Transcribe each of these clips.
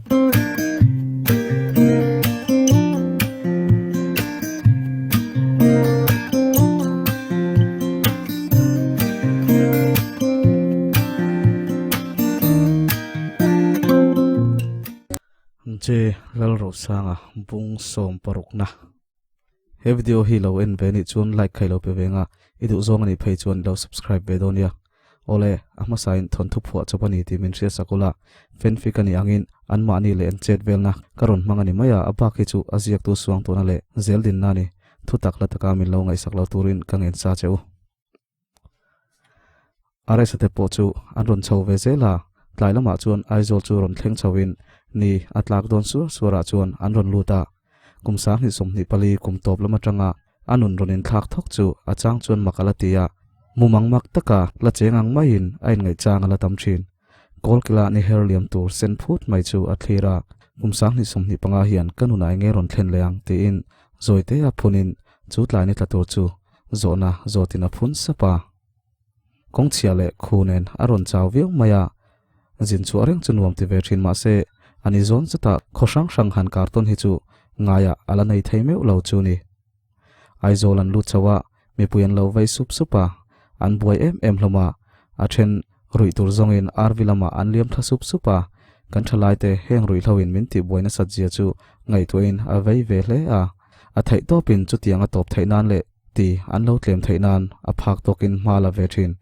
J Lalrosanga bung sawm parukna He video hi lo en ve nih chuan like kha ilo pe ve nga, i duh zawng anih phei chuan ilo subscribe ve dawn nia. Awle, a hmasa in thawnthu phuah chawp a ni tih min hriat sak ula, fanfic a nih angin anmahni leh an chet velna ka rawn hmang a ni mai a, a bak hi chu a ziaktu suang tawhna leh zel dinna a ni. Thu tak la taka min lo ngaihsak lo turin ka ngen sa che u. Aresa te pawh chu an rawn chho ve zel a, tlai lamah chuan Aizawl chu rawn thleng chhoin ni a tlak dawn suar suarah chuan an rawn lut a. Kum 2024 kum tawp lam atanga a nun rawn inthlak thawk chu a chang chuan mak a la ti a, mumang mak taka la cheng ang maiin a inngaihchang a la tam thin. Kawlkila ni her liam tur sen phut mai chu a thlir a, kum 2025 hian ka nunah enge rawn thlen leh ang tiin zawite a phunin chu tlai ni tla tur chu zawhna zawtin a phun sap a. Kawngchhia leh khu nen a rawn chau viau mai a, zin chhuah reng chu nuam ti ve thin mah se, a ni zawn chutah khaw hrang hrang han kar tawn hi chu ngaiah a la nei thei meuh lo chu ni. Aizawl an lut chho a, mipui an lo vei sup sup a, an buai em em hlawm a, a then ruih tur zawngin RV lamah an liam thla sup sup a, kan thalaite heng ruihhloin min tihbuai nasat zia chu ngaihtuahin a vei ve hle a, a theih tawpin chutiang a tawp theih nan leh ti an lo tlem theih nan a phak tawkin hma la ve thin.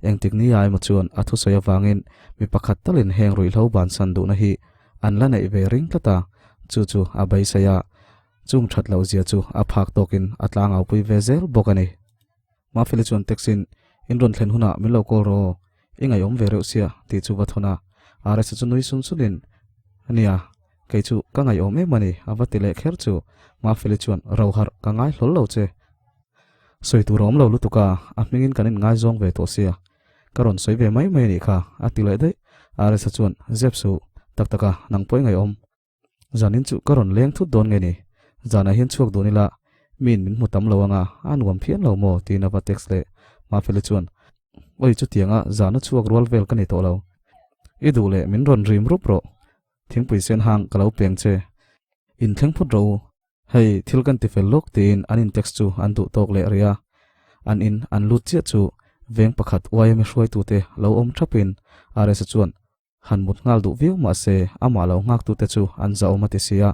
Engtik ni a emaw chuan a thusawi avangin mi pakhat talin heng ruihhlo bansan duhna hi an la neih ve ring tlat a, chu chu a beisei a, chung that loh zia chu a phak tawkin a tlangaupui ve zel bawk a ni. Mafeli chuan taxi-in in rawn thlen hunah min lo call rawh aw, i ngaihawm ve reuh sia tih chu va thawn a, RS-a chu nui sun sunin, Nia, kei chu ka ngaihawm em a ni, a va ti leh kher chu. Mafeli chuan, Roharh, ka ngai hlawl lo che. Sawi tur a awm lo lutuk a, a hmingin kan inngaizawng ve tawh sia, ka rawn sawi ve mai mai a nih kha, a ti leh daih. RS-a chuan, Zep suh, tak taka, nang pawh i ngaihawm. Zanin chu ka rawn leng thut dawn nge ni? Zanah hian chhuak dun ila, miin min hmu tam lo anga, a nuam phian lo maw? tiin a va text leh. Mafeli chuan, Awi chutianga zana chhuak rual vel ka ni tawh lo. I duh leh min rawn rim rup rawh. Thingpui sen hang ka lo peng che. Inthleng phut rawh u. Hei, thil kan ti fel lawk tiin an in text chu an duh tawk leh rih a. An in an lut chiah chu veng pakhat YMA hruaitute lo awm thapin RS-a chuan, Han mut nghal duh viau mah se amah lo nghaktute chu an zahawm a ti si a,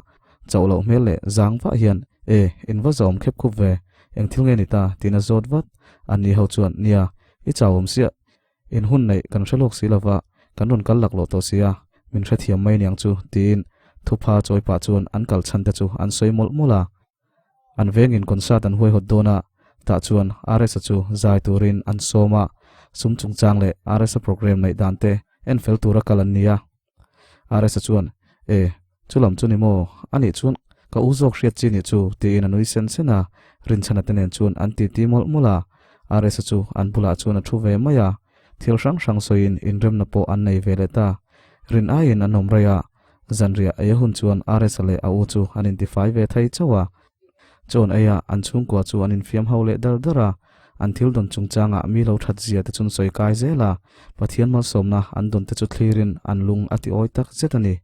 chauh loh hmel leh zang vah hian, E, in va zahawm khep khup ve, eng thil nge ni ta? tiin a zawt vat. Anni ho chuan, Nia, i chauhawm siah, in hun neih kan hre lawk si lo va, kan rawn kal laklawh tawh si a, min hrethiam mai aniang chu, tiin thupha chawi pah chuan an kal chhan te chu an sawi mawlh mawlh a. An vengin concert an huaihawt dawn a, tah chuan RS-a chu zai turin an sawm a, sum chungchang leh RS-a program neih dan te en fel tura kal an ni a. RS-a chuan, E, chu lam chu ni maw? A nih chuan ka u zawk hriat chi nih chu, tiin a nui sen sen a, Rinchhana te nen chuan an titi mawlh mawlh a. RS-a chu an bulah chuan a thu ve mai a, thil hrang hrang sawiin inremna pawh an nei ve leh ta. Rin aiin an awm rei a, Zanriah ei a hun chuan RS-a leh a u chu an intifai ve thei chauh a. Chawn eiah an chhungkua chu an infiam ho leh dar dar a, an thil dawn chungchangah mi lo that zia te chun sawi kai zel a, Pathian malsawmna an dawn te chu thlirin an lung a ti awi tak zet a ni.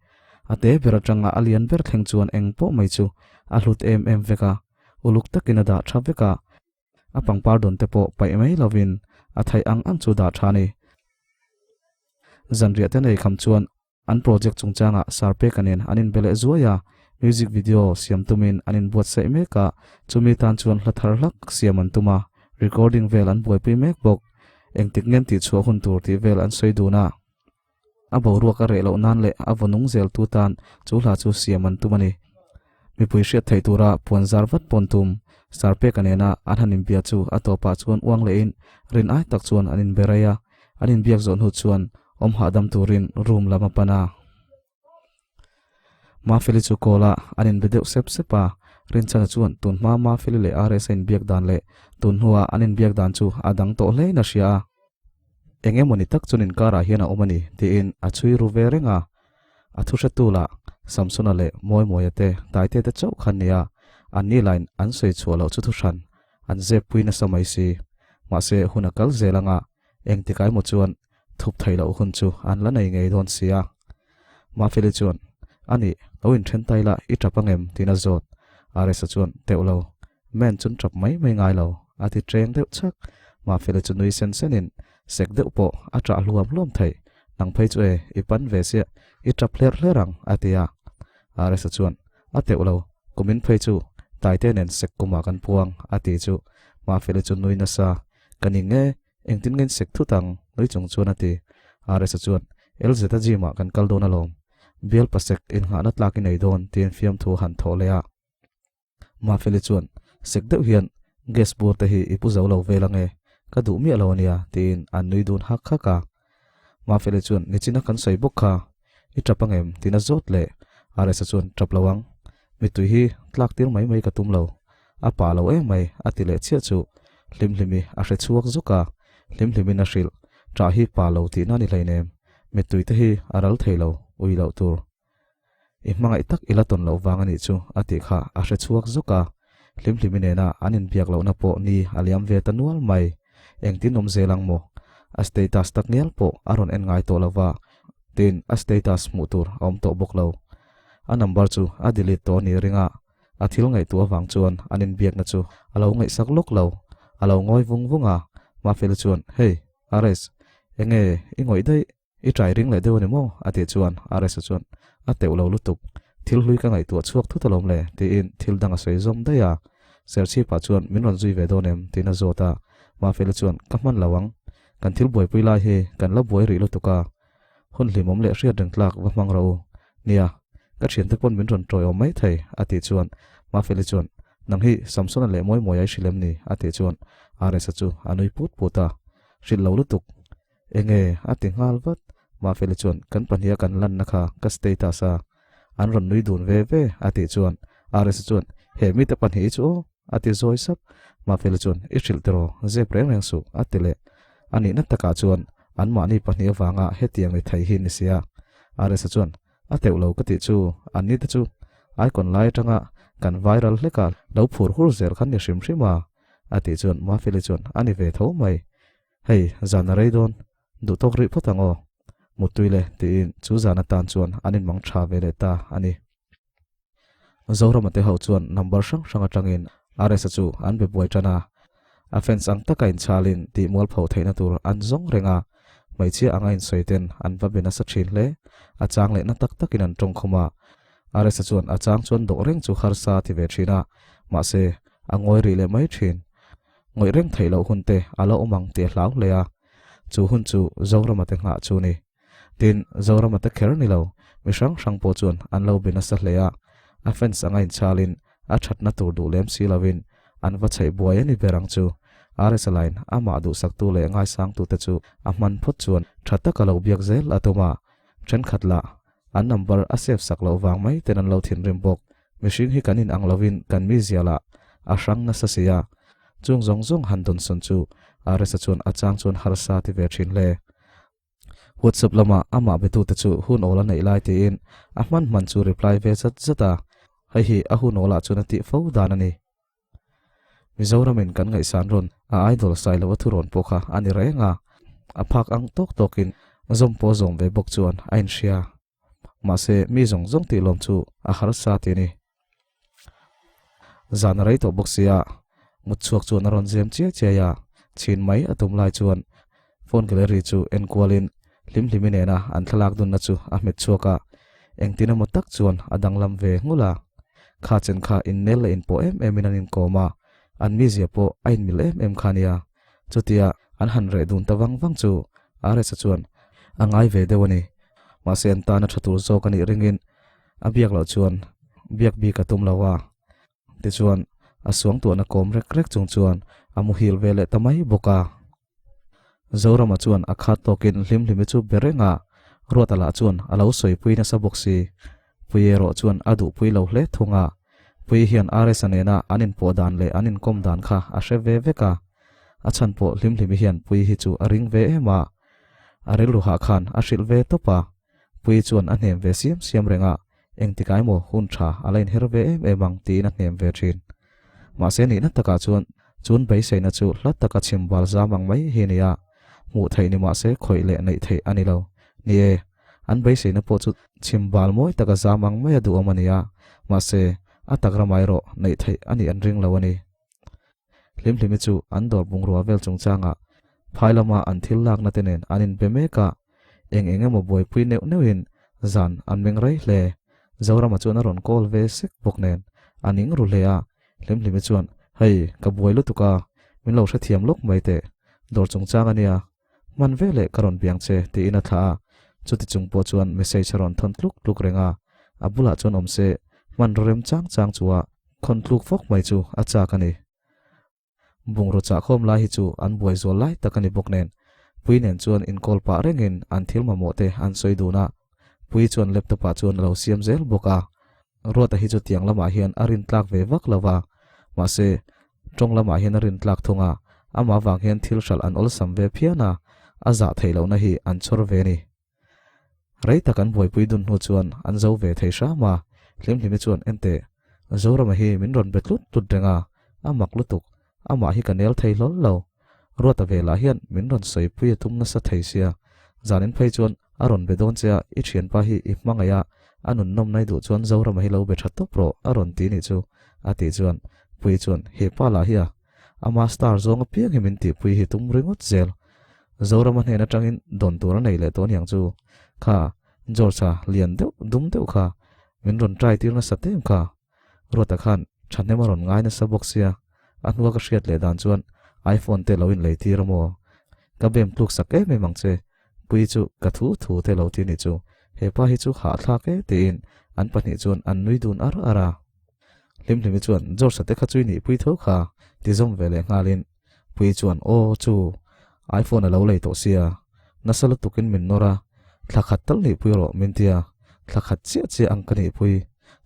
A te ber atanga a lian ber thleng chuan eng pawh mai chu a hlut em em vek a, uluk takin a dah tha vek a, a pangpar dawn te pawh paih mai lovin a theih ang ang chu dah tha a ni. Zanriah te nei kham chuan An project chungchangah Sarpeka nen an inbe leh zuai a, music video siam tumin an inbuatsaih mek a, chumi tan chuan hla thar hlak siam an tum a, recording vel an buaipui mek bawk. Engtik ngen tihchhuah hun tur tih vel an sawi dun a. A boruak a reh loh nan leh a vaw nung zel tu tan chu hla chu siam an tum a ni. Mipui hriat theih tura puan zar vat pawn tum Sarpeka nena an han inbia chu a tawpah chuan uang lehin rin ai tak chuan an inbe rei a, an inbiak zawh hnu chuan awm hahdam turin room lam a pan a. Mafeli chu call a, an inbe deuh sep sep a, Rinchana chuan tun hma Mafeli leh RS a inbiak dan leh tun hnua an inbiak dan chu a dang tawh hlein a hria a. Eng emawni tak chuan inkarah hian a awm a ni tiin a chhui ru ve reng a. A thu hretu lah Samsona leh Mawimawia te Taite te chauh kha an ni a, anni lain an sawi chhuah loh chu thuhran an zep pui nasa mai si. Mahse hun a kal zel anga engtik emaw chuan thup theih loh hun chu an la nei ngei dawn si a. Mafeli chuan. Ani, lo inthen ta ila i tap angem? tiin a zawt. Aresa chuan, Teuh lo, man chun tap mai mai ngai lo, a ti treng deuh chak. Mafeli chu nui sen senin, Sek deuh pawh a tah hluam hluam theih, nang phei chu e, i pan ve siah, i tap hler hler ang, a ti a. Aresa chuan, A teuh lo, kumin phei chu Taite nen sek kumah kan puang, a ti chu. Mafeli chu nui nasa, Ka ning e, Engtin nge in sek thut ang? Nui chung chuan a ti. RS-a chuan, LZ-a gym-ah kan kal dawn alawm. Bial pasek innghahna tlak i nei dawn tiin fiamthu a han thawh leh a. Mafeli chuan, Sek deuh hian gas bur te hi i pu zo lo vel ange, ka duh miah lo ania tiin an nui dun hak hak a. Mafeli chuan, Nichina kan sawi bawk kha, i tap angem? tiin a zawt leh. RS-a chuan, Tap lo ang. Mittui hi tlak tir mai mai ka tum lo. A pa lo em mai a ti leh chiah chu Hlimhlimi a hre chhuak zuk a, Hlimhlimin a hrilh, Ṭah hi pa lo tihna ni hleinem, mittui te hi a ral thei lo, ui loh tur. I hmangaih tak i la tawn loh vang a nih chu a tih kha a hre chhuak zuk a, Hlimhlimi nena an inbiak lohna pawh ni a liam ve ta nual mai. Engtin awm zel ang maw? A status tak ngial pawh a rawn en ngai tawh lo va, tin a status hmuh tur a awm tawh bawk lo. A number chu a delete tawh a ni ring a, A thil ngaihtuah avang chuan an inbiakna chu a lo ngaihsak lawk lo. A lo ngawi vung vung a, Mafeli chuan, Hey, RS, enge i ngawih daih? I trai ring leh deuh a ni maw? a tih chuan RS-a chuan, A teuh lo lutuk, thil hlui ka ngaihtuah chhuak thut alawm le, tiin thil dang a sawi zawm daih a. Serchhipah chuan min rawn zui ve dawn em? tiin a zawt a. Mafeli chuan, Ka hman lo ang. Kan thil buaipui lai hi kan la buai rih lutuk a. Hun hlimawm leh hriat reng tlak va hmang rawh u. Nia, ka thiante pawn min rawn tawiawm mai thei, a tih chuan Mafeli chuan, Nang hi Samsona leh Mawimawia i hrilh em ni? a tih chuan RS-a chu a nui put put a. Hrilh lo lutuk. Enge? a ti nghal vat. Mafeli chuan, Kan pahniha kan lanna kha ka status a. An rawn nui dun ve ve, a tih chuan RS-a chuan, He mite pahnih hi chu aw, a ti zawi sap. Mafeli chuan, I hrilh tiraw, zep reng reng suh, a ti leh. A nihna takah chuan anmahni pahnih avanga hetiang ni thei hi ni sia. RS-a chuan, A teuh lo ka tih chu, anni te chu icon lai atanga kan viral hlek a, lo phur hur zel khan ni hrim hrim a, a tih chuan Mafeli chuan, A ni ve tho mai. Hei, zan a rei dawn, duh tawk rih phawt ang aw. Muttui le, tiin chu zan atan chuan an inmang tha ve leh ta a ni. Zorama te ho chuan number hrang hrang atangin RS-a chu an be buai tan a, a fans ang taka inchhalin tih mualpho theihna tur an zawng reng a, hmeichhia anga insawi ten an va be nasa thin hle. A chang leh na tak takin an tawng khum a, RS-a chuan a chang chuan dawh reng chu harsa a ti ve thin a, mahse a ngawi rih leh mai thin. Ngawih reng theih loh hun te a la awm ang tih a hlau hle a, chu hun chu Zorama te nghah chu ni. Tin, Zorama te kher ni lo, mi hrang hrang pawh chuan an lo be nasa hle a, a fans anga inchalin a thatna tur duh lem si lovin an va chheih buai a ni ber ang chu. RS-a line amah duhsaktu leh ngaisangtute chu a hman phawt chuan tha taka lo biak zel a tum a, thenkhat lah an number a save sak loh vang mai ten an lo thinrim bawk. Mihring hi kan inang lovin kan mizia lah a hrang nasa si a, chung zawng zawng han dawnsawn chu RS-a chuan a chang chuan harsa ti ve thin hle. WhatsApp lamah amah betute chu hun awl a neih lai tiin a hman hman chu reply ve zat zat a, hei hi a hun awlah chuan a tih fo dan a ni. Mizoramin kan ngaihsan rawn a idol Sailova thurawn pawh kha a ni reng a, a phak ang tawk tawkin zawm pawh zawm ve bawk chuan a inhria. Mahse mi zawng zawng tih lawm chu a harsa ti a ni. Zan a rei tawh bawk sia, mut chhuak chuan a rawn zem chiai chiai a, chhin mai a tum lai chuan phone gallery chu en kualin Hlimhlimi nena an thlalak dunna chu a hmet chhuak a, engtin emaw tak chuan a danglam ve nghulh a. Kha chen kha innel leh inpawh em emin an inkawm a, an mizia pawh a inmil em em kha nia. Chutia an han reh dun ta vang vang chu RS-a chuan a ngai ve deuh a ni. Mahse an tana tha tur zawk a nih ringin A biak loh chuan biak bik a tum lo a, tichuan a suangtuahna kawm rek rek chung chuan a muhil ve leh ta mai bawk a. Zorama chuan a khat tawkin Hlimhlimi chu be reng a, Ruata lah chuan a lo sawipui nasa bawk si. Pui erawh chuan a duhpui lo hle thung a, Pui hian RS-a nena an inpawh dan leh an inkawm dan kha a hre ve vek a, a chhan pawh Hlimhlimi hian Pui hi chu a ring ve em a, a rilru hah khan a hrilh ve tawp a. Pui chuan a hnem ve siam siam reng a, engtikah emaw hun tha a la inher ve em em ang tiin a hnem ve thin. Mahse nihna takah chuan chun beiseina chu hla taka chhim bal zam ang mai hi a ni a, hmuh theih ni mahse khawih leh neih theih a ni lo. Ni e, An beiseina pawh chu chhim bal mawi taka zam ang maia duhawm a ni a, mahse, a tak ramah erawh neih theih a nih an ring lo a ni. Hlimhlimi chu an dawr bungrua vel chungchangah phai lama an thil lakna te nen an inbe mek a, eng eng emaw buaipui neuh neuhin zan an meng rei hle. Zorama chuan a rawn call ve sek bawk nen a ning ru hle a, Hlimhlimi chuan, Hei, ka buai lutuk a, min lo hrethiam lawk mai teh, dawr chungchang a nia, Hman veleh ka rawn biang che tiin a thlah a, chuti chung pawh chuan message a rawn thawn tluk tluk reng a, a bulah chuan awm se hmanraw rem chang chang chu a khawn tluk fawk mai chu a chak a ni. Bungraw chahkhawm lai hi chu an buai zual lai tak a ni bawk nen, Pui nen chuan inkawl pah rengin an thil mamawh te an sawi dun a, Pui chuan laptop ah chuan a lo siam zel bawk a, Ruata hi chu tiang lamah hian a rin tlak ve vak lo va, mahse Tawng lamah hian a rin tlak thung a, amah vang hian thil hralh an awlsam ve phian a, a zah theih lohna hi an chhawr ve a ni. Rei tak an buaipui dun hnu chuan an zo ve thei hram a, Hlimhlimi chuan Enteh, Zorama hi min rawn be tlut tlut reng a, a mak lutuk, amah hi ka nel thei hlawl lo. Ruata velah hian min rawn sawipui a tum nasa thei sia, zanin phei chuan a rawn be dawn che a, i thianpa hi i hmangaih a, a nunnawm nai duh chuan Zorama hi lo be tha tawp rawh a rawn ti nih chu a tih chuan Pui chuan he pa lah hi a, ama star zawng apiang hi min tihpui hi tum ringawt zel. Zorama hnen atangin dawn tur a nei leh tawh aniang chu. Kha George-a lian deuh dum deuh kha min rawn try tir nasa tem kha. Ruata khan thahnem a rawn ngai nasa bawk sia, a hnua ka hriat leh dan chuan iPhone te lo inlei tir a maw? Ka bem tluk sak em em ang che, Pui chu ka thu thu te lo ti ni chu, hepa hi chu hahthlak e tiin an pahnih chuan an nui dun ar ar a. Hlimhlimi chuan George-a te kha chu i nihpui tho kha ti zawm ve leh nghalin Pui chuan aw chu iPhone a lo lei tawh sia, nasa lutukin min nawr a, thla khat tal nihpui rawh min ti a, thla khat chiah chiah ang ka nihpui.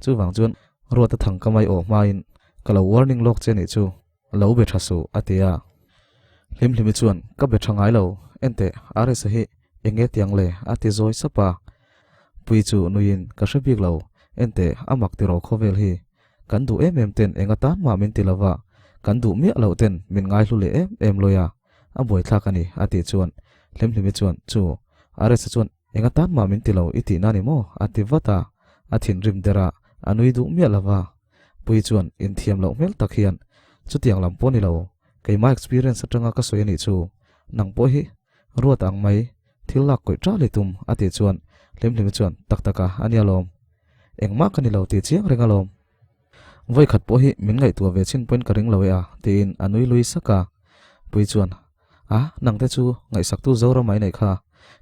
Chuvang chuan Ruata thang ka mai awh hmain ka lo warning lawk che nih chu, lo be tha suh a ti a. Hlimhlimi chuan ka be tha ngai lo, enteh RS-a hi eng nge tiang le a ti zawi sap a. Pui chu nuiin ka hre bik lo, enteh a mak tiraw khawvel hi, Kan duh em em ten eng atan mah min ti lova, kan duh miah loh ten min ngaihlu leh em em lawi a, a buaithlak a ni, a tih chuan Hlimhlimi chuan, Chu, Aresa chuan eng atan mah min ti lo i tihna ni maw? a ti vat a, a thinrim der a, a nui duh miah lova. Pui chuan inthiam loh hmel tak hian, Chutiang lam pawh ni lo, keimah experience atanga ka sawi a nih chu, nang pawh hi ruat ang mai, thil lak kawih ṭal i tum, a tih chuan Hlimhlimi chuan, Tak tak a, a nia lawm. Engmah ka ni lo tih chiang reng alawm. Vawikhat pawh hi min ngaihtuah ve chin pawhin ka ring lo e a, tiin a nui lui sak a. Pui chuan, A, nangte chu ngaihsaktu Zoram mai nei kha,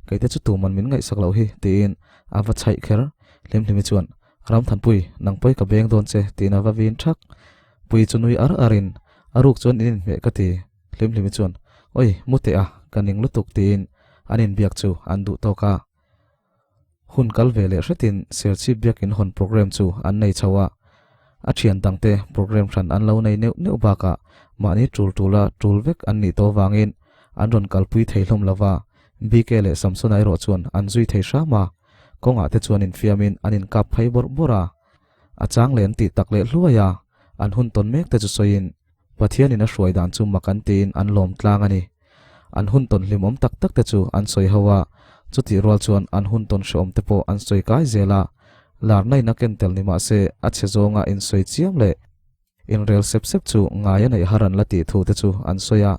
keite chu tuman min ngaihsak loh hi, tiin a va chhaih kher. Hlimhlimi chuan, Ramthanpui, nang pawi ka beng dawn che, tiin a va vin thak. Pui chu nui ar arin, A ruk chuan in inhmeh ka ti. Hlimhlimi chuan, Oi, mu teh a, ka ning lutuk, tiin an inbiak chu an duh tawk a. Hun kal ve leh hretin Serchhip Biakin hawn programme chu an nei chho a, a thian dangte programme hran an lo nei neuh neuh bakah mahni tul tula tul vek an nih tawh vangin an rawn kalpui thei hlawm lo va, BK leh Samsona erawh chuan an zui thei hram a, kawngah te chuan infiamin an inkap phei bawrh bawrh a, a chang leh an tih tak leh hluai a, an hun tawn mek te chu sawiin Pathianin a hruai dan chu mak an tiin an lawm tlang a ni. An hun tawn hlimawm tak tak te chu an sawi ho a, chutih rual chuan an hun tawn hrehawm te pawh an sawi kai zel a. Larna in a ken tel ni mah se a chhe zawnga insawi chiam leh inrel sep sep chu ngai a neih har an la tih thu te chu an sawi a.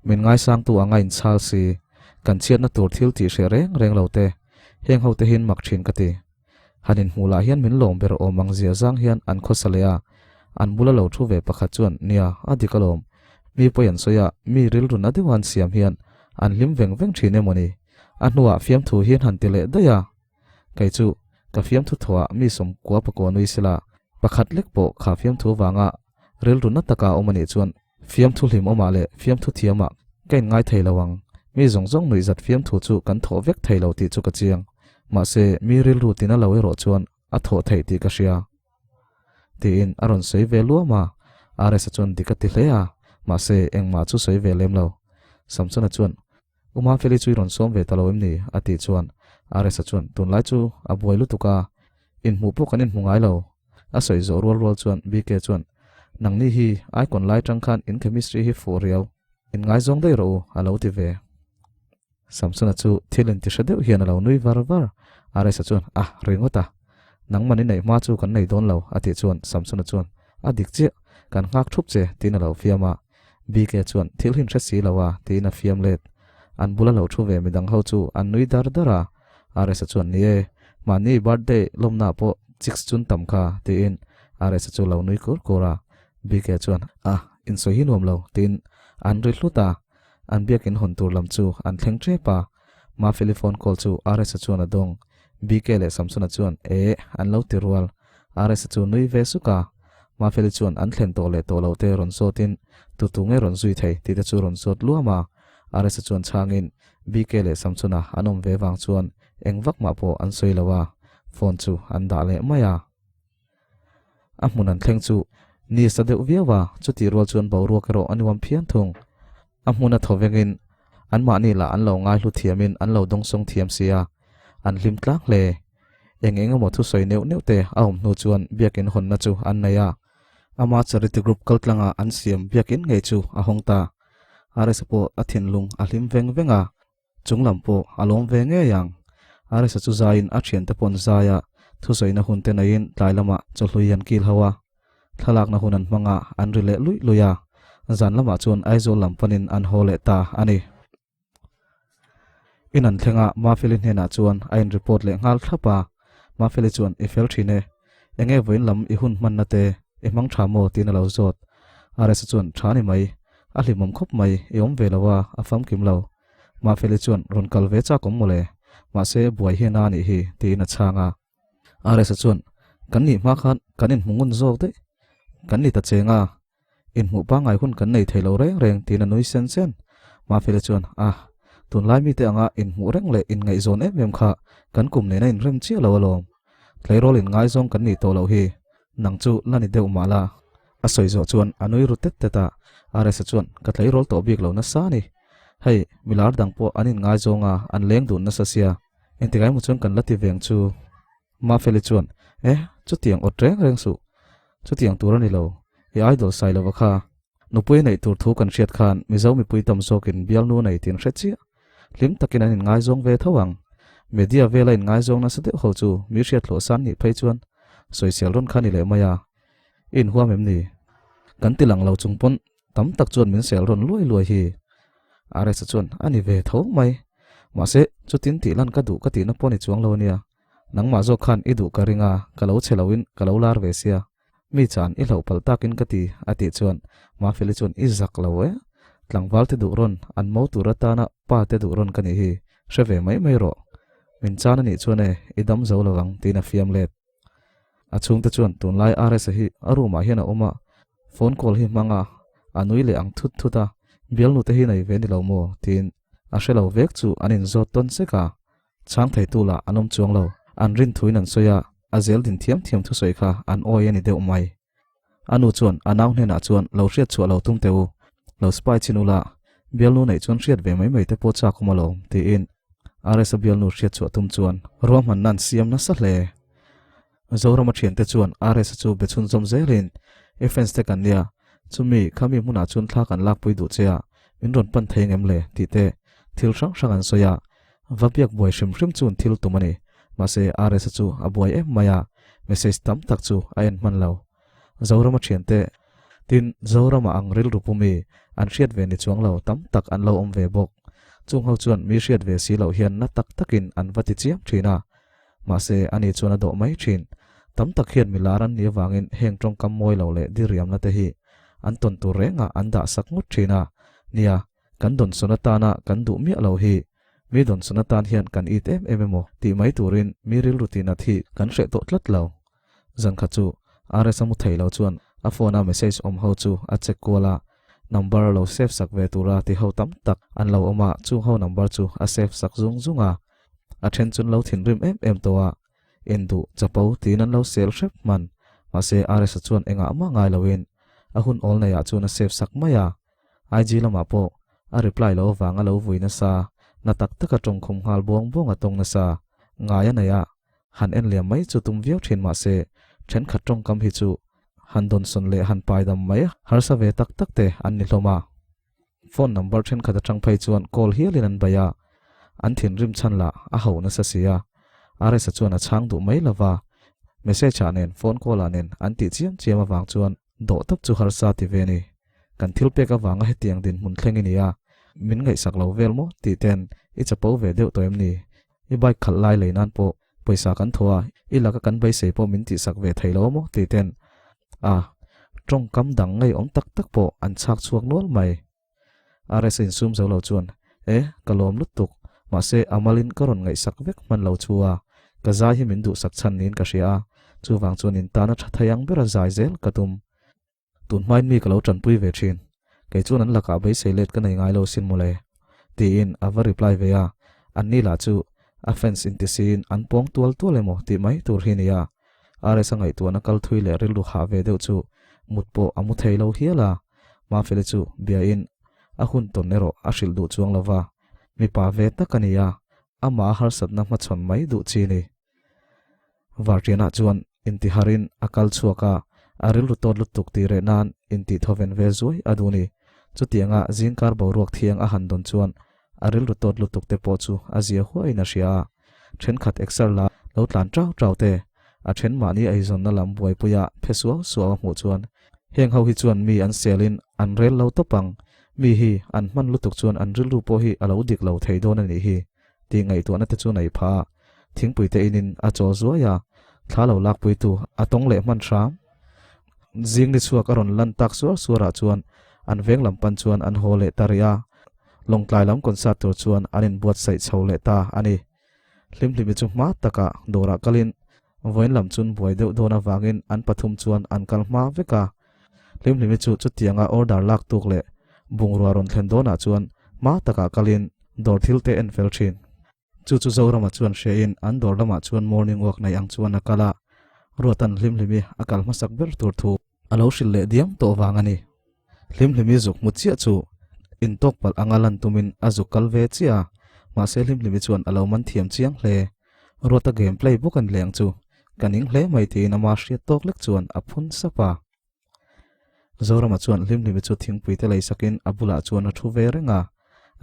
Min ngaisangtu anga inchhal si, kan chhiatna tur thil tih hreh reng reng lo te, heng ho te hian mak thin ka ti. Han inhmuh lah hian min lawm ber awm ang zia zang hian an khawsa leh a, an bula lo thu ve pakhat chuan, Nia, a dik alawm. Mi pawi an sawi a, mi rilru na deuha an siam hian an hlim veng veng thin emaw ni? A hnuah fiamthu hian han ti leh daih a. Kei chu, ka fiamthu thuah mi sawmkua pakua nui sela, pakhat lek pawh kha fiamthu vanga rilru na taka awm a nih chuan Fiamthu hlimawmah leh fiamthu thiamah ka inngai thei lo ang. Mi zawng zawng nuihzat fiamthu chu kan thawh vek thei lo tih chu ka chiang. Mahse, mi rilru tina lo erawh chuan a thawh theih tih ka hria. Tiin a rawn sawi ve luam a. RS-a chuan dik a ti hle a, mahse, engmah chu sawi ve lem lo. Samsona chuan, U Mafeli chu i rawn sawm ve ta lo em ni? a tih chuan RS-a chuan, Tunlai chu a buai lutuk a, inhmuh pawh kan inhmu ngai lo. A sawi zawh rual rual chuan BK chuan, Nangni hi icon lai tang khan in chemistry hi fuh riau, in ngaizawng daih rawh u, a lo ti ve. Samsona chu thil inti hre deuh hian a lo nui var var. RS-a chuan, A, ringawt a. Nangman i neih hma chu kan nei dawn lo, a tih chuan Samsona chuan, A dik chiah, kan nghak thup che, tiin a lo fiam a. BK chuan, Thil hin hre si lo a, tiin a fiam let. An bula lo thu ve midang ho chu an nui dar dar a. RS-a chuan, Ni e, mahni birthday lawmna pawh chicks chun tam kha, tiin RS-a chu lo nui kur kur a. BK chuan, A, insawi hi nuam lo, tiin an ri hlut a. An biakin hawn tur lam chu an thleng tep a. Mafeli phone call chu RS-a chuan a dawng. BK leh Samsona chuan, Eh, an lo ti rual. RS-a chu nui ve suk a. Mafeli chuan an thlen tawh leh tawh loh te rawn zawtin, tu tu nge rawn zui thei tih te chu rawn zawt luam a. RS-a chuan chhangin, BK leh Samsona an awm ve vang chuan eng vak mah pawh an sawi lo a, phone chu an dah leh mai a. A hmun an thleng chu ni sa deuh viau a, chutih rual chuan boruak erawh a nuam phian thung. A hmun a thaw vengin anmahni lah an lo ngaihlu thiamin an lo dawngsawng thiam si a, an hlim tlang hle. Eng eng emaw thusawi neuh neuh te a awm hnu chuan biakin hawnna chu an nei a, ama charity group kaltlanga an siam biakin ngei chu a hawng ta. RS-a pawh a thinlung a hlim veng veng a. Chung lam pawh a lawm ve ngei ang. Arisa chu zaiin a thiante paw'n zaia thusawiina hun te neiin tlai lamah chawhlui an kil ho a. Thlalakna hun an hmang a, an ri leh luih luih a. Zan lamah chuan Aizawl lam panin an haw leh ta a ni. In an thleng a, Mafeli hnenah chuan a in report leh nghal thlap a. Mafeli chuan, I fel thin e. Enge vawiin lam i hun hmanna te i hmang tha maw? tiin a lo zawt. Arisa chuan, Tha ni mai. A hlimawm khawp mai, i awm ve lo a, a famkim lo. Mafeli chuan rawn kal ve chak awm mawle, mahse buai hian a nih hi tiin a chhang a. RS-a chuan kan nih hma khan kan inhmu ngun zawk daih, kan ni ta cheng a, inhmuh pangngai hun kan nei thei lo reng reng tiin a nui sen sen. Mafeli chuan a, tunlai mite anga inhmuh reng leh inngaihzawn em em kha kan kum nena inrem chiah lo alawm, tleirawl inngaizawng kan nih tawh loh hi, nang chu la ni deuh mah la. A sawi zawh chuan a nui ru tet tet a, RS-a chuan ka tleirawl tawh bik lo nasa a ni. Hei, milar dang pawh an inngaizawng a, an leng dun nasa sia. Engtikah emaw chuan kan la ti veng chu. Mafeli chuan, Eh, chutiang awt reng reng suh. Chutiang tur a ni lo. I idol sai lova kha. Nupui neih tur thu kan hriat khan Mizo mipui tam zawkin bialnu nei tin hre chiah. Hlim takin an inngaizawng ve tho ang. Media vela inngaizawng nasa deuh ho chu mi hriat hlawh san nih phei chuan sawisel rawn kha ni leh mai a. I inhuam em ni? Kan ti lang lo chung pawn Tam tak chuan min sel rawn luai luai hi. RS-a chuan a ni ve tho mai. Mahse, chutin tih lan ka duh ka tihna pawh ni chuang lo ania. Nangmah zawk khan i duh ka ring a, ka lo che loin ka lo lar ve sia. Mi chan i hlauh palh takin ka ti, a tih chuan Mafeli chuan i zak lo e. Tlangval te duh rawn, an mo tur atana pa te duh rawn ka nih hi, hre ve mai mai rawh. Min chan a nih chuan e, i dam zo lo ang, tiin a fiam let. A chhungte chuan tunlai RS-a hi a room ah hian a awm a, phone call hi hmang a, a nui leh ang thut thut a, bialnu te hi nei ve ni lo maw? tiin a hre lo vek chu an inzawt tawn sek a, chhang theitu lah an awm chuang lo, an rin thuin an sawi a, a zel din thiam thiam thusawi kha an awi a ni deuh mai. A nu chuan a nau hnenah chuan lo hriat chhuah lo tum teh u, lo spy chin ula, bialnu neih chuan hriat ve mai mai te pawh chak awm alawm, tiin RS-a bialnu hriat chhuah tum chuan ruahmanna an siam nasa hle. Zorama thiante chuan RS-a chu be chhunzawm zelin, I fans te kan nia, chumi khami hmunah chuan thla kan lakpui duh che a, min rawn pan thei ngem le? tih te thil hrang hrang an sawi a, va biak buai hrim hrim chuan thil tum a ni. Mahse, RS-a chu a buai em mai a, message tam tak chu a en hman lo. Zorama thiante, tin Zorama ang rilru pumi an hriat ve ni chuang lo tam tak an lo awm ve bawk. Chung ho chuan mi hriat ve si loh hian na tak takin an va ti chiam thin a. Mahse, ani chuan a dawh mai thin. Tam tak hian milar an nih avangin heng tawngkam mawi lo leh diriamna te hi an tawn tur rengah an dah sak ngawt thin a. Nia, kan dawnsawn atana kan duh miah lo hi Mi dawnsawn atan hian kan it em em emaw tih mai turin mi rilru tinat hi kan hreh tawh tlat lo. Zan khat chu RS a mu thei lo chuan a phone a message awm ho chu a check kual a, number lo save sak ve tura ti ho tam tak an lo awm a, chung ho number chu a save sak zung zung a. A then chun lo thinrim em em tawh a, induh chapo tiin an lo sel hrep hman. Mahse RS-a chuan engah mah ngai loin a hun awl neiah chuan a save sak mai a. IG lamah pawh a reply lo avanga lo vui nasa, na tak taka tawngkhum nghal buang buang a tawng nasa. Ngai a nei a, han en liam mai chu tum viau thin mahse thenkhat tawngkam hi chu han dawnsawn leh han paidam mai harsa ve tak tak te an ni hlawm a. Phone number thenkhat atang phei chuan call hialin an bei a, an thinrim chhan lah a ho nasa si a. RS-a chuan a chhang duh mai lo va, message-ah nen phone call-ah nen an tih chiam chiam avang chuan dawh tawp chu harsa ti ve a ni. Kan thil pek avanga hetiang dinhmun thleng i ni a, min ngaihsak lo vel maw tih ten i chapo ve deuh tawh em ni? I bike khalh lai lei nan pawh pawisa kan thaw a, i laka kan beisei pawh min tihsak ve thei lo maw tih ten a tawngkam dang ngeiawm tak tak pawh an chhak chhuak nual mai. RS a insum zo lo chuan, E, ka lawm lutuk, mahse a malin ka rawn ngaihsak vek hman lo chu a, ka zai hi min duhsak chhan niin ka hria a, chuvang chuan in tana tha thei ang bera zai zel ka tum. Tun hmain mi ka lo tanpui ve thin, kei chuan an lakah beisei let ka nei ngai lo sin mawle, tiin a va reply ve a, anni lah chu a fans inti siin an pawng tual tual emaw tih mai tur hi nia. RS a ngaihtuahna kal thui leh rilru hah ve deuh chu mut pawh a mu thei lo hial a. Mafeli chu biain a hun tawn erawh a hrilh duh chuang lo va, mipa ve tak a ni a, amah a harsatna hmachhawn mai duh chi ni. Vartianah chuan intiharin a kal chhuak a, a rilru tawt lutuk tih reh nan intihthawen ve zuai a duh ni. Chutianga zingkar boruak thiang a han dawn chuan a rilru tawt lutuk te pawh chu a zia huaiin a hria a. Thenkhat exer la lo tlan tau tau te, a then mahni eizawnna lam buaipuia phe suau suau a hmuh chuan heng ho hi chuan mi an selin an rel lo tawp ang, mi hi an hman lutuk chuan an rilru pawh hi a lo dik lo thei dawn a nih hi tih ngaihtuahna te chu nei pha a, thingpui te inin a chaw zuai a, thla lo lakpuitu a tawng leh hman hram. Zing ni chhuak a rawn lan tak suar suarah chuan an veng lam pan chuan an haw leh ta rih a, Lawngtlai lam concert tur chuan an inbuatsaih chho leh ta a ni. Hlimhlimi chu hma takah dawrah kalin vawiin lam chun buai deuh dawn avangin an pathum chuan an kal hma vek a. Hlimhlimi chu chutianga order lak tuk leh bungrua rawn thlen dawnah chuan hma takah kalin dawr thil te en fel thin. Chu chu Zorama chuan hriain an dawr lamah chuan morning walk nei ang chuan a kal a, Ruatan Hlimhlimi a kal hmasak ber tur thu a lo hrilh leh diam tawh vang a ni. Hlimhlimi zuk hmu chiah chu intawk palh anga lan tumin a zuk kal ve chiah a, mahse Hlimhlimi chuan a lo man thiam chiang hle. Ruata game play bawk an leng chu ka ning hle mai tiin ama hriat tawk lek chuan a phun sap a. Zorama chuan Hlimhlimi chu thingpui te lei sakin a bulah chuan a thu ve reng a,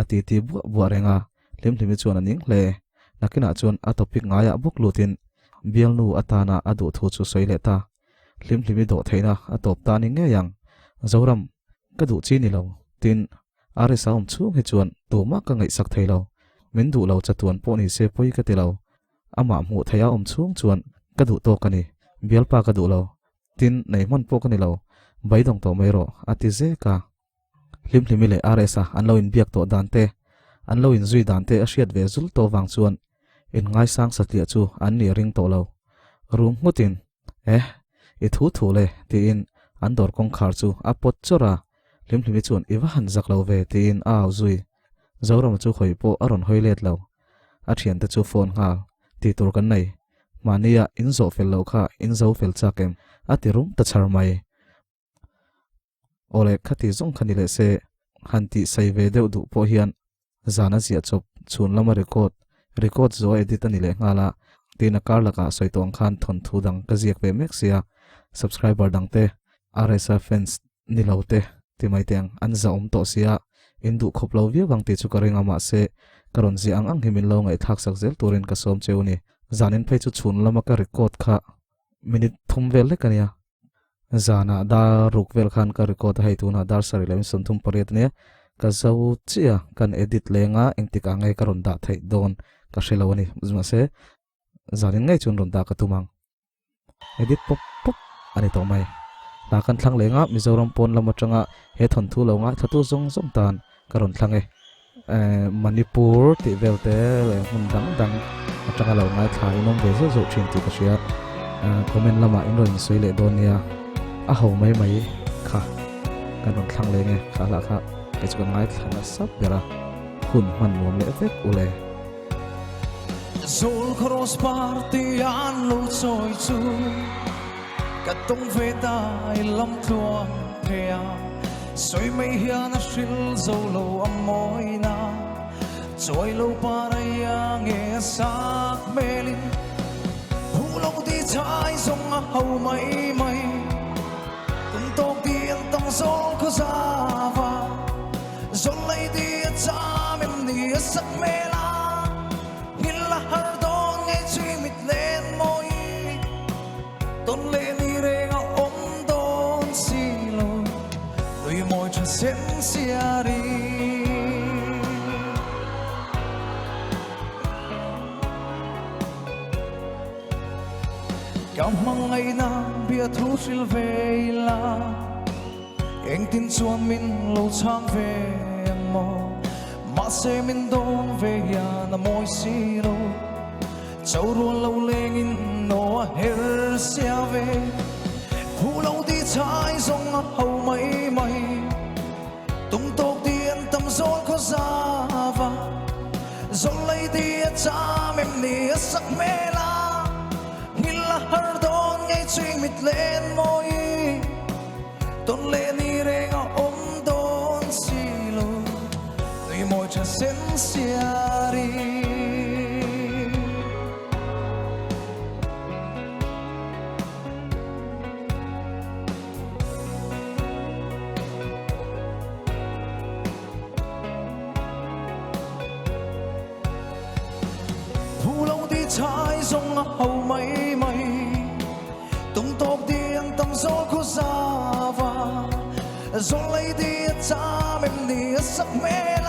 a titi buah buah reng a, Hlimhlimi chuan a ning hle. Nakinah chuan a topic ngaiah bawk lutin bialnu atana a duh thu chu sawi leh ta. Hlimhlimi dawh theihna a tawp ta ni ngei ang. Zoram, ka duh chi ni lo, tin RSA awm chhung hi chuan tumah ka ngaihsak thei lo. Min duh lo chatuan pawh ni se pawi ka ti lo. Amah hmuh theih a awm chhung chuan ka duh tawk a ni. Bialpa ka duh lo. Tin, nei hman pawh ka ni lo. Beidawng tawh mai rawh, a ti zek a. Hlimhlimi leh RS-a an lo inbiak tawh dan te, an lo inzui dan te a hriat ve zul tawh vang chuan inngaisang satliah chu an nih ring tawh lo. Rum nghutin, Eh, i thu thu le, tiin an dawr kawngkhar chu a pawt chawrh a. Hlimhlimi chuan i va han zak lo ve, tiin a au zui. Zorama chu hawi pawh a rawn hawi let lo. A thiante chu phone nghal, Tih tur kan nei. Mahnia in zawh fel loh kha in zo fel chak em? a ti rum ta chhar mai. Awle khati zawng kha ni leh se, han tih sai ve deuh duh pawh hian zan a ziah chawp chhun lama record, record zawh a edit a ni leh nghal a, tin a kar lakah sawi tawh ang khan thawnthu dang ka ziak ve mek sia, subscriber dang te, RSA fans ni lo te ti mai teh ang, an za awm tawh sia, in duh khawp lo viau ang tih chu ka ring a mahse ka rawn ziah ang ang hi min lo ngaihthlak sak zel turin ka sawm cheu ni, zanin phei chu chhun lama ka record kha minute thum vel lek a nia. Zanah dar ruk vel khan ka record a, hei tunah dar sarih leh 38 a nia, ka zo chiah a, kan edit leng a, engtik ah nge ka rawn dah theih dawn ka hre lo a ni, mahse zanin ngei chuan rawn dah ka tum ang, edit pawp pawp a ni tawh mai. Hla kan thlang leng a, Mizoram pawn lam atanga he thawnthu lo ngaithla tu zawng zawng tan ka rawn thlang e. Manipur tih vel te leh hmun dang dang atanga lo ngaithla in awm ve zeuh zeuh thin tih ka hria. Comment lamah in rawn insawi leh dawn nia. A ho mai mai kha kan rawn thlang leng e. Kha hlah kha kei chu kan ngaithla nasa ber a, hun hman nuam leh vek u le. Zawl Cross Party an lo chawi chu ka tawng ve ta i lam tluang thei a. Sawi mai hian a hril zo lo a mawina Chawi lo parai a nge a sak hmelin Phu lo ti chai zawng a ho mai mai Tum tawk ti an tang zawl khaw zava Zawl lei ti a cham em ni a sak hmela Nghilh a har dawn ngei chui mi. Tawn leh ni reng a awm dawn si lo, nui mawi tha sen siari. Ka hmangaihna bia thu hril ve ila, engtin chuan min lo chhang ve ang maw? Mahse min dawn ve hian a mawi si lo. Cho rual lo lengin naw a her sia ve. Phu lo ti chai zawng a ho mai mai. Tum tawk ti an tam zawl khaw zava. Zawl lei ti a cham em ni a sak hmel a. Nghil a har dawn ngei ching mit len mawi. Tawn leh ni reng a awm dawn si lo. Nui mawi tha sen siari. Phu lo ti chai zawng a ho mai mai. Tum tawk ti an tam zawl khaw zava. Zawl lei ti a cham em ni a sak hmel.